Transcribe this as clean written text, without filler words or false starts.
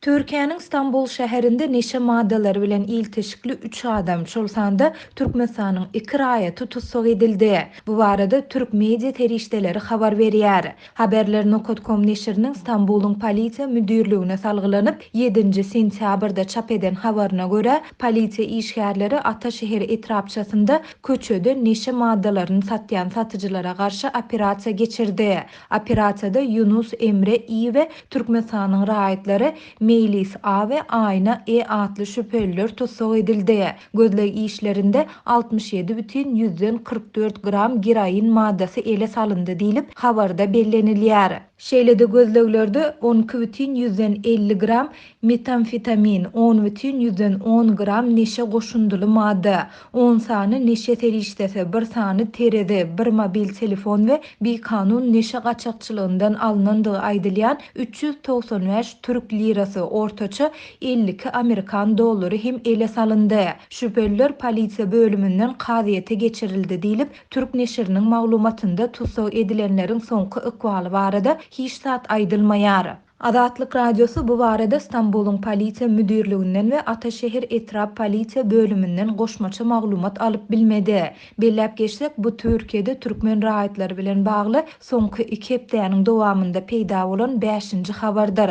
Türkiýäniň Stambul şäherinde neşe maddalary bilen ilteşikli üç adam, şol sanda Türkmenistanyň iki raýaty tussag edildi. Bu barada türk media serişdeleri habar berýär. Haberler nokat kom neşiriniň Stambulyň polisiýa müdirligine salgylanyp, ýedinji sentýabrda çap eden habaryna görä, polisiýa işgärleri Ataşehir etrapçasynda köçede neşe maddalaryny satýan satyjylara garşy operasiýa geçirdi. Operasiýada Ýunus Emre I we Türkmenistanyň raýatlary Meýlis A we Aýna E atly şübheliler tussag edildi. Gözleg işlerinde 67 bütin 144 gram geroin maddasy ele salyndy diýlip, habarda bellenilýär. Şeýle-de gözleglerde 12 bütin 150 gram metamfetamin, on bütin 110 gram neşe goşundyly madda, on sany neşe serişdesi, bir sany terezi, bir mobil telefon we bikanun neşe gaçakçylygyndan alnandygy aýdylýan 395 türk lirasy, ortaça 52 amerikan dollary hem ele salyndy. Şübheliler polisiýa bölüminden kazyýete geçirildi diýlip, türk neşiriniň maglumatynda tussag edilenleriň soňky ykbaly barada hiç zat aýdylmaýar. Azatlyk Radiosy bu barada Stambulyň polisiýa müdirliginden we Ataşehir etrap polisiýa bölüminden goşmaça maglumat alyp bilmedi. Belläp geçsek, bu Türkiýede türkmen raýatlary bilen bagly soňky iki hepdäniň dowamynda peýda bolan bäşinji habardyr.